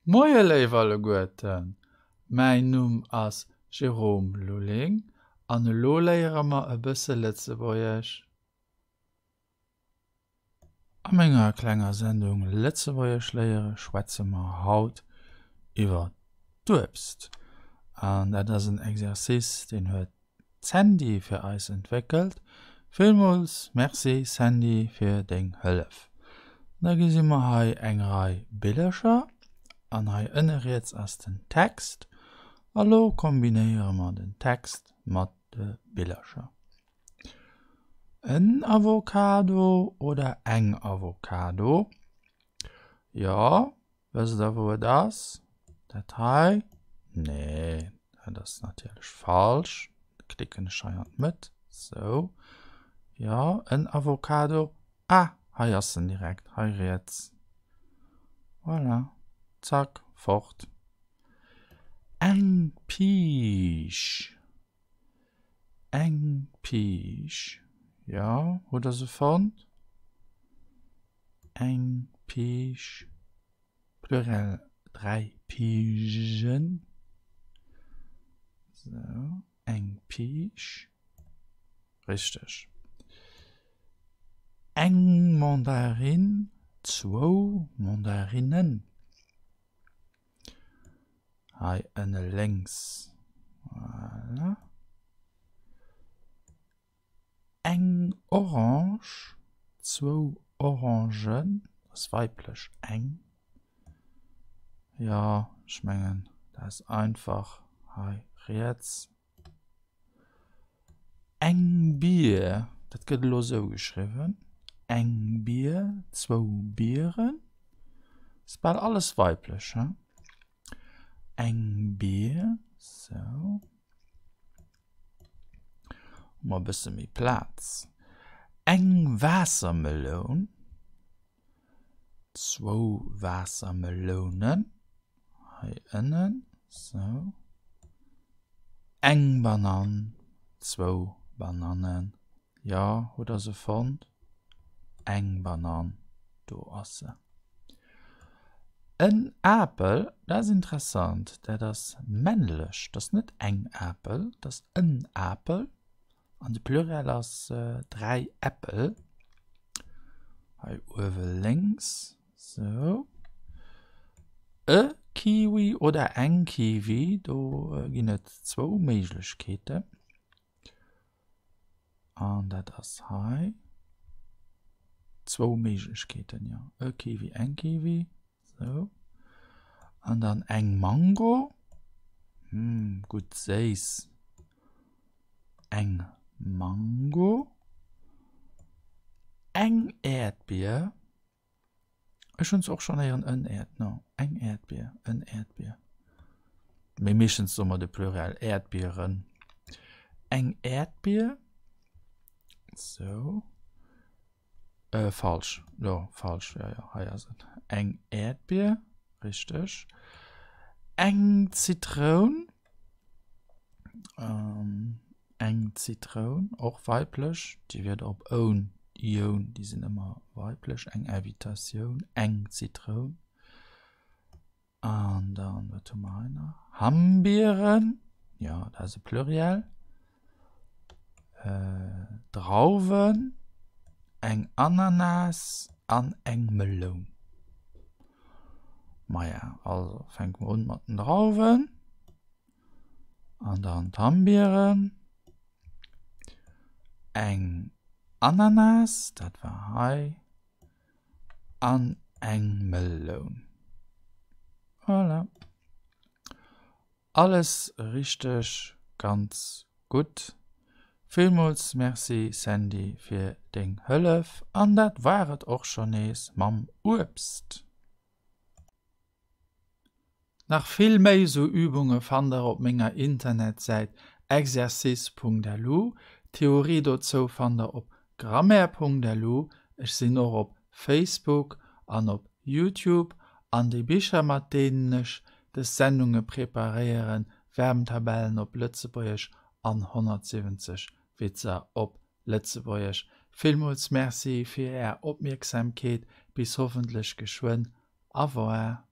Moie léif alleguerten, mäin Numm ass Jérôme Lulling an elo léiere mer e bësse Lëtzebuergesch. A menger klenger Sendung Lëtzebuergesch léiere schwätze mer haut iwwer d'Uebst. An dat ass en Exercice, deen huet d'Sandy fir eis entwéckelt. Villmools Merci Sandy fir deng Hëllef. Da gesi mer hei eng Rei Billercher an hei ënne riets ass den Text. A lo kombinéiere mer den Text mat de Billercher. En Avocado oder eng Avocado? Jo, Wësst der wou et ass? Dat hei? Nee, dat ass natierlech falsch. Klicken ech hei an d'Mëtt. Sou. Jo, en Avocado. Ah, hei ass en direkt, hei riets. Voilà. Zack, fort. Eng Piisch. Eng Piisch. Jo, hutt der se fonnt? Eng Piisch, Pluriel 3 Piigen. Sou, eng Piisch, richteg. Eng Mandarinn, zwou Mandarinnen. Hei ënne lénks, voilà. Eng Orange, zwou Orangen, ass weiblech eng. Jo, ech mengen dat ass einfach hei riets. Eng Bier, dat gëtt elo esou geschriwwen, eng Bier, zwou Bieren, ass bal alles weiblech, he? Eng Bier, sou. Hu mer e bësse méi Plaz. Eng Waassermeloun, zwou Waassermelounen hei ënnen, sou. Eng Banann, zwou Banannen, jo, hutt der se fonnt? Eng Banann, do ass se. En Apel, dat ass interessant, dat ass männlech, dat ass net eng Apel, dat ass en Apel an de Pluriel ass 3 Äppel. Hei uewe lénks, sou. E Kiwi oder eng Kiwi, do ginn et zwou Méiglechkeeten. An dat ass hei. Zwou Méiglechkeeten, jo. E Kiwi, eng Kiwi. Sou. An dann eng Mango. Hm, gutt séiss. Eng Mango. Eng Äerdbier. Ech hunn se och schonn héieren, en Äerd, no, eng Äerdbier, en Äerdbier. Mee meeschtens soe mer de Pluriel, Äerdbieren. Eng Äerdbier, sou, äh, falsch, jo, falsch, jo, jo, hei ass et. Eng Äerdbier, richteg. Eng Zitroun. Eng Zitroun, och weiblech, déi wiert op oun, ioun, déi sinn ëmmer weiblech, eng Invitatioun, eng Zitroun. An dann, wat hu mer hei nach? Hammbieren, jo, dat ass e Pluriel. Drauwen, eng Ananas an eng Meloun. Maja, also fänke mer un mat den Drauwen. An dann d'Hambieren. Eng Ananas, dat war hei. An eng Meloun. Voilà. Alles richteg, ganz gutt. Villmools Merci Sandy fir deng Hëllef. An dat war et och scho nees mam Uebst. Nach vill méi sou Übunge fannt der op menger Internetsäit exercice.lu. D'Theorie dozou fannt der op grammaire.lu. Ech sinn och op Facebook an op Youtube. An déi Bicher mat deenen ech des Sendunge preparéieren, Verbntabellen op Lëtzebuergesch an 170 Witzer op Lëtzebuergesch. Villmools Merci fir är Opmierksamkeet. Bis hoffentlech geschwënn. Au revoir.